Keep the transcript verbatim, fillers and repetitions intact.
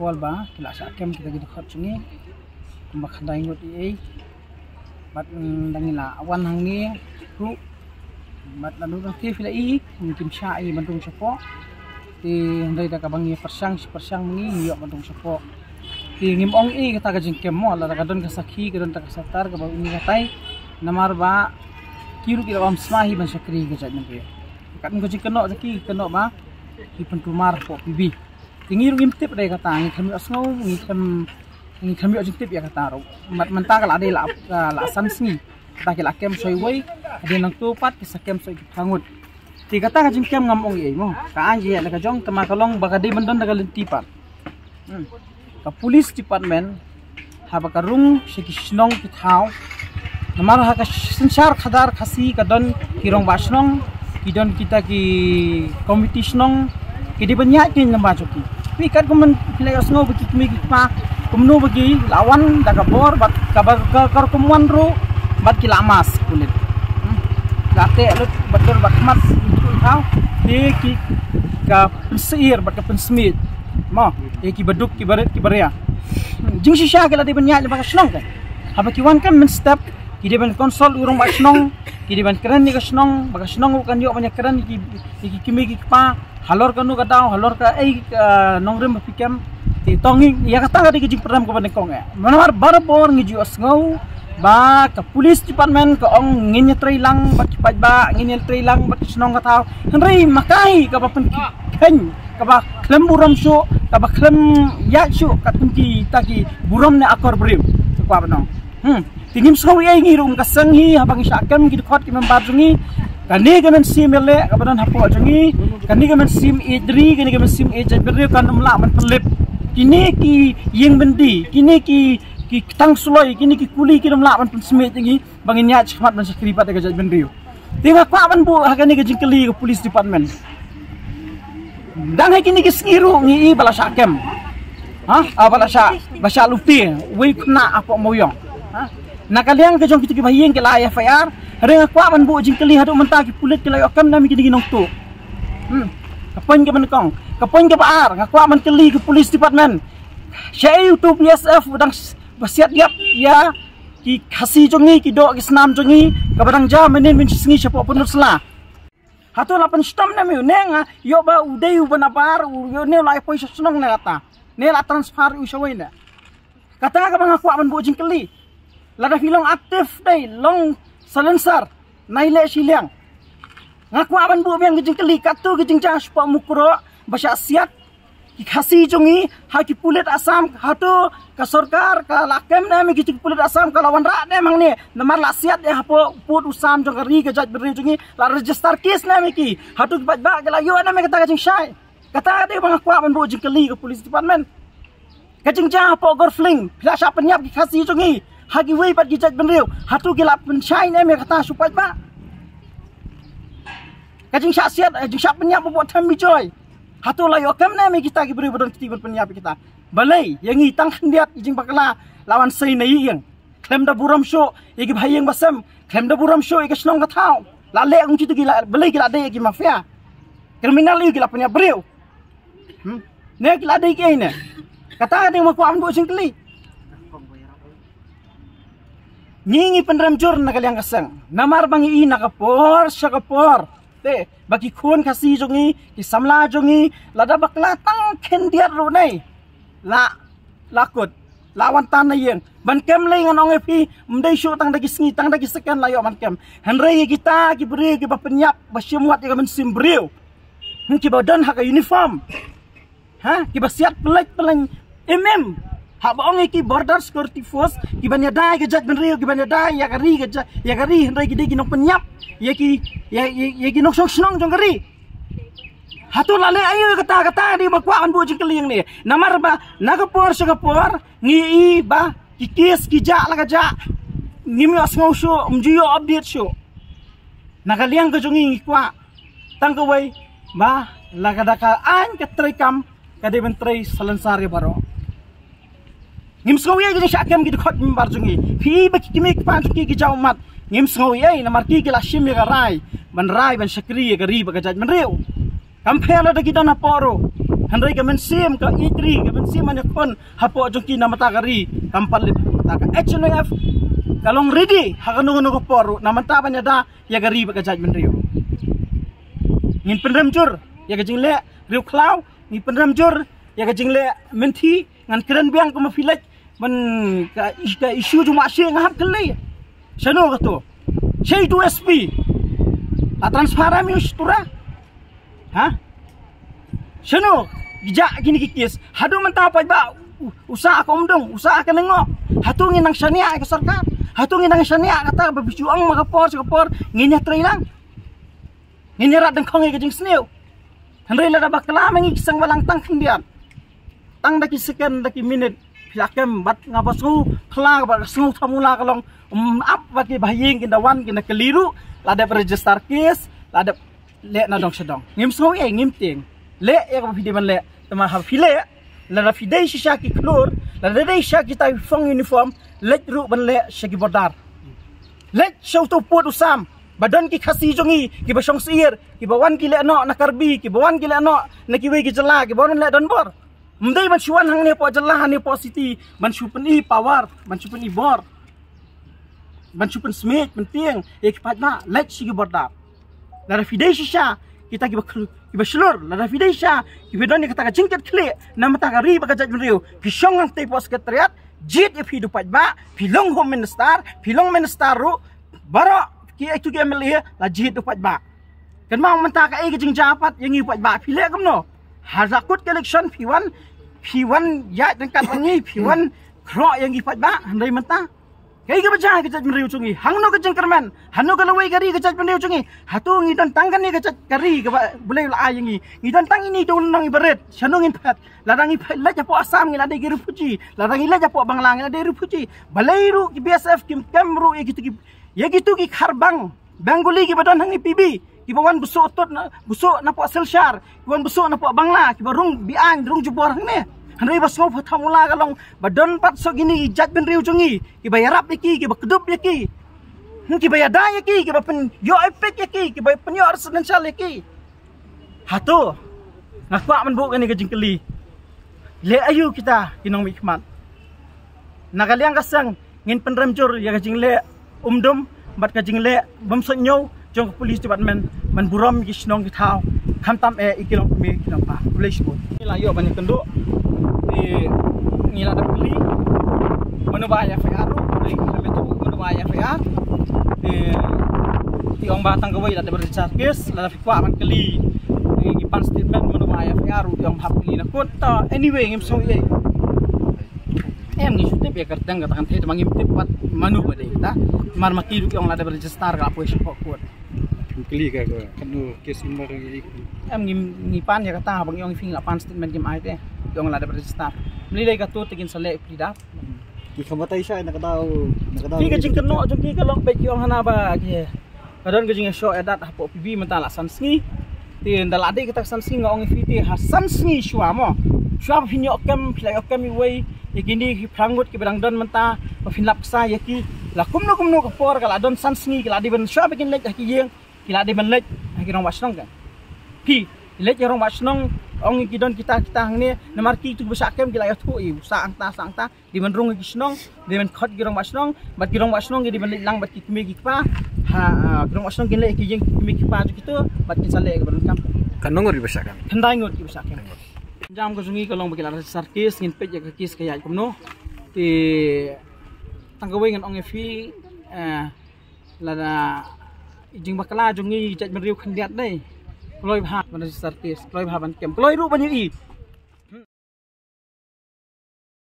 Pol ba ki la shah kem kita ki dkhot jong ngi kumba khyndai ngut ei ei. Bad, mm, dang ngi la wan hangne ruh. Bad lano dang te phi la i, kim shah ei ban rung shapoh. Te hynrei da kaba ngi pyrshang shi pyrshang ngi, ngi ïoh ban rung shapoh. Te ngim ong ei kata ka jingkem mo, lada ka don ka sakhi, ka don ta ka sorkar kaba uni katai. Namar ba ki ruh ki la bam sma hi ban shakri ka jaitbynriew. Kat ka jingkynnoh jong ki, kynnoh ba ki pynkulmar hapoh P B. Te ngi ruh ngim tip dei kata, ngi khlem ïohsngew, ngi khlem, ngi khlem ïoh jingtip ïa kata ruh. Mat mynta ka la dei la, la san sngi. Kata ki la kem soi wei, hadien nangto pat ki sa kem soi ki phangut. Te kata ka jingkem ngam ong ei mo. Ka aiñ jingeh la ka jong, te ma ka long ba ka dei ban don da ka lynti pat. Hmm. Ka police department haba ka rung sha ki shnong ki thaw. Namar ha ka synshar khadar Khasi ka don ki rangbah shnong, ki don kita ki komiti shnong, ki dei ban ïaid ki namba jong ki. Phi katkum phi la ïohsngew ba ki kmie ki kpa kumno ba ki la wan da ka bor bad kaba ka, ka rukom wan ruh bad ki la mask kulit. Hmm. La teh lut bad dur bad khmat ki thaw. Te ki ka pynsyier bad ka pynsmiej. Mo, ïa ki baduk ki barit ki baria. Hmm, jingshisha ki la dei ban ïaid lyngba ka shnong ka. Haba ki wan kan mynstep, ki dei ban consult u rangbah shnong, ki dei ban kren ïa ka shnong, ba ka shnong ruh kan ïoh ban ïa kren ïa ki, ïa ki kmie ki kpa, halor kano ka daw, halor kaei ka nongrim ba phi kem. Te to ngi, ïa kata ka dei ka jingpyrem kaba nyngkong eh. Namar barabor ngi ju ïohsngew, ba ka police department ka ong ngin ïatrei lang bad ki paidbah, ngin ïatrei lang bad ki shnong ka thaw. Hynrei ma kaei kaba pynkheiñ, kaba khlem burom shuh, kaba khlem ïaid shuh katkum kita ki burom ne akor briew. Te kwah ban ong. Hmm. Te ngim sngew ei ngi ruh kum ka seng hi haba ngi shah kem ki dkhot ki member jong ngi. Kane ka mynsiem ïaleh kaba don hapoh jong ngi. Kane ka mynsiem ïeit ri, kane ka mynsiem ïeit jaitbynriew kan ym lah ban pynlip. Kine ki ïing byndi, kine ki ki tang suloi, kine ki kuli kin ym lah ban pynsmiej ïa ngi ba ngin ïaid shakhmat ban shakri pat ïa ka jaitbynriew. Te nga kwah ban buh ha kane ka jingkylli ka police department. Dang ha kine ki sngi ruh ngi i ba la shah kem. Ha? Ah, ba la shah, ba shah lute wei khynnah hapoh Mawïong. Ha? Na ka liang ka jong kito kiba ha ïing ki la ai F I R. Hynrei nga kwah ban buh jingkylli haduh mynta ki pulit ki la ïoh kem ne em ïa kine ki nongtuh. Hmm. Ka point kaba nyngkong. Ka point kaba ar nga kwah ban kylli ka police department. Shaei uto u B S F u dang s-, ba siat ïap ïa ki Khasi jong ngi, ki doh ki snam jong ngi, kaba dang jia mynhynnin mynshisngi shapoh Pynursla. Hato la pynshitom ne em ïa une, nga ïoh ba u dei uba nabar, u ïoh ne u la ïa poi sha shnong ne kata, ne la transfer u shawei ne. Kata kaba nga kwah ban buh jingkylli. Lada phi long active dei, long silencer, nai leh shiliang. Nga kwah ban buh biang ka jingkylli, kato ka jingjia shapoh Mukroh ba shah siat ki Khasi jong ngi ha ki pulit Assam, hato ka sorkar ka la kem ne em ïa ki pulit Assam, ka la wanrah ne em hangne, namar la siat ïa hapoh pud u sam jong ka ri ka jaitbynriew jong ngi, la register case ne em ïa ki, hato ki paidbah ki la ïoh ne em ïa kata ka jingshai. Kata ka dei ba nga kwah ban buh jingkylli ka police department. Ka jingjia hapoh Gorfling, phi la shah pynïap ki Khasi jong ngi ha kiwei pat ki jaitbynriew, hato ki la pynshai ne em ïa kata sha u paidbah? Ka jingshah siat, eh, jingshah pynïap hapoh Them Bijoy, hato la ïoh kem ne em ïa kita ki briew ba don kti ban pynïap ïa kita? Balei ïa ngi tang khyndiat ki jingbakla la wan sei na ïing. Khlem da burom shuh ïa ki bahaïing bahasem, khlem da burom shuh ïa ka shnong ka thaw. La leh kum kito ki la, balei ki la dei ïa ki mafia. Kriminal ïa ki la pynïap briew. Hmm? Ne ki la dei kiei ne? Kata ka dei ma kwah ban buh jingkylli. Ngi ngi pynrem jur na ka liang ka seng. Namar ba ngi i na ka por sha ka por. Te ba ki khun Khasi jong ngi, ki samla jong ngi, lada bakla tang khyndiat ruh ne, la, la kut, la wan tan na ïing. Ban kem lei ngan ong ïa phi, ym dei shuh tang da ki sngi, tang da ki second la ïoh ban kem. Hynrei ïa kita ki briew kiba pynïap, ba shim wat ïa ka mynsiem briew. Hmm, kiba don ha ka uniform. Ha, kiba siat pynleit pynleit im im. Haba ong ïa ki border security force, kiban ïada ïa ka jaitbynriew, kiban ïada ïa ka ri, ka ja-, ïa ka ri, hynrei ki dei ki nongpynïap ïa ki, ïa, ïa, ïa ki nongshong shnong jong ka ri. Hato la leh aïu ïa kata, kata dei ba kwah ban buh jingkylli hangne. Namar ba na ka por sha ka por ngi i ba ki case ki jah la ka jah. Ngim ïohsngew shuh, ym ju ïoh update shuh. Na ka liang ka jong ngi ngi kwah tang kawei ba la ka da ka aiñ ka treikam ka dei ban trei salonsar ïa baroh. Ngim sngew ei ka jingshah kem ki dkhot member jong ngi. Phi ba ki kmie ki kpa jong ki ki jaw mat. Ngim sngew ei namar ki ki la shim ïa ka rai ban rai ban shakri ïa ka ri bad ka jaitbynriew. Kam pher lada ki don hapoh ruh. Hynrei ka mynsiem ka ïeit ri, ka mynsiem ban ïakhun hapoh jong ki na bynta ka ri kam pat lip. Bynta ka H N I F ka long ready ha kano kano ka por ruh na bynta ban ïada ïa ka ri bad ka jaitbynriew. Ngin pynrem jur ïa ka jingleh riewkhlaw, ngin pynrem jur ïa ka jingleh mynthi. Ngan kren biang kum ma phi leh ban ka, ka issue jong ma shi nga hap kylli. Shano kato? Shei tu S P. La transfer ami u stura. Ha? Shano? Gija kini ki kes. Haduh mynta pat ba u-, usa ka umdong, usa ka nengok. Hato ngin nang shaniah ka sorkar. Hato ngin nang shaniah kata ba bisu ang ma ka por sha ka por ngin ïa trei lang. Ngin ïa rat dang khong ïa ka jingsniew. Hynrei lada ba klam ngi ki sang balang tang khyndiat. Tang da ki second da ki minute. Phi la kem bad nga ba sngew khla bad sngew thamula ka long. Um ap ba ki ba ïing kin da wan kin da kali ruh. La dep register case, la dep leh na dong sha dong. Ngim sngew ei ngim tieng. Leh ïa ka ba phi dei ban leh. Te ma ha phi leh. Lada phi dei shisha ki khlur, lada dei shisha kita ki phong uniform, leit ruh ban leh sha ki border. Leit sha uto u pud u sam, ba don ki Khasi jong ngi, ki ba shong syiar, ki ba wan ki leh noh na Karbi, ki ba wan ki leh noh na kiwei ki jylla, ki ba wan leh donbor. Ym dei ban shu wan hangne poh jylla, hangne poh city, ban shu pyni power, ban shu pyni bor. Ban shu pynsmit, pyntieng, ïa ki paidbah, leit sha ki border. Lada phi dei shisha kita ki ba khl-, ki ba shlur, lada phi dei shisha ki ba don ïa kata ka jingkit khlieh na bynta ka ri bad ka jaitbynriew, phi shong hangtei poh secretariat, jied ïa phi da u paidbah, phi long home minister, phi long minister ruh, baroh ki ïa tu ki M L A la jied da u paidbah. Kan ma mynta ka ei ka jingjia pat ïa ngi u paidbah, phi leh kumno? Ha la kut ka election phi wan, phi wan ïaid ryngkat bad ngi, phi wan khroh ïa ngi paidbah, hynrei mynta Kaei kaba jia ka jaitbynriew jong ngi? Hangno ka jingkyrmen? Hangno ka lawei ka ri ka jaitbynriew jong ngi? Hato ngi don tang kane ka jait ka ri kaba Blei u la ai ïa ngi? Ngi don tang ine i dewlynnong iba rit. Shano ngin phet? Lada ngi phet leit hapoh Assam ngi la dei ki refugee. Lada ngi leit hapoh Bangla ngi la dei refugee. Balei ruh ki B S F kim kem ruh ïa kito ki, ïa kito ki kharbang Bengali kiba don hangne P B, kiba wan busuh tut na, busuh na poh Silchar, kiba wan busuh na poh Bangla, kiba rung biang, rung jubor hangne. Hynrei ba sngew pha thamula ka long ba don pat soh kine ki jaitbynriew jong ngi, kiba ïarap ïa ki, kiba kdup ïa ki. Hmm, kiba ïada ïa ki, kiba pynïoh epek ïa ki, kiba pynïoh residential ïa ki. Hato nga kwah ban buh kane ka jingkylli. Leh aïu kita ki nongmihkhmat? Na ka liang ka seng ngin pynrem jur ïa ka jingleh umdum bad ka jingleh bym sngewthuh jong ka police department ban burom ki shnong ki thaw, khamtam eh ïa ki longkmie ki longkpa. Khublei shibun. Ngi la ïoh ban ïakynduh, te ngi la dep kylli mano ba ai F I R ruh, te ngi la mih ruh mano ba ai F I R. Te ki ong ba tang kawei la dep register case, la dep kwah ban kylli. Ngi pan statement mano ba ai F I R ruh, ki ong hap kylli na court. Ta anyway ngim sngewthuh. Em, ngi shu tip ïa ka kyrteng kata kan thei, te ma ngim tip pat mano ba dei ta. Mar ma ki ruh ki ong la dep register, ka la poi sha court. Kylli ka, ka katno case number ngi. Em, ngi, ngi pan ïa kata ba ngi ong phi ngi la pan statement kim ai te. Ki ong la dep register. Mlei lei kato te kin sa leh pli da. Ki kham batai sha na ka daw, na ka daw. Phi ka jingkynnoh jong ki ka long bad ki ong hana ba ki ka don ka jingïashoh ïadat hapoh P B mynta la san sngi. Te ynda la dei kata ka san sngi nga ong ïa phi te ha san sngi shuwa mo. Shuwa ba phin ïoh kem, phi la ïoh kem iwei ïa kine ki phra ngut kiba dang don mynta ba phin lap ksa ïa ki. La kumno kumno ka por ka la don san sngi ki la dei ban shuwa ba kin leit ha ki ïing ki la dei ban leit ha ki rangbah shnong kan. Phi leit ha rangbah shnong ong ïa ki don kita kita hangne namar ki tu ba shah kem ki la ïathuh ïa u sa angta sa angta. Dei ban rung ïa ki shnong, dei ban khot ki rangbah shnong, bad ki rangbah shnong ki dei ban leit lang bad ki kmie ki kpa. Ha, ha, ki rangbah shnong kin leit ki ïing ki kmie ki kpa jong kito bad kin sa leit ki ban kam. Katno ngut kiba shah kem? Khyndai ngut kiba shah kem. Jam ka jong ngi ka long ba ki la register case, ngin peit ïa ka case ka ïaid kumno. Te tang kawei ngan ong ïa phi, eh, lada i jingbakla jong ngi jaitbynriew khyndiat dei. Kloi bha ban register case, kloi bha ban kem, kloi ruh ban ïohi.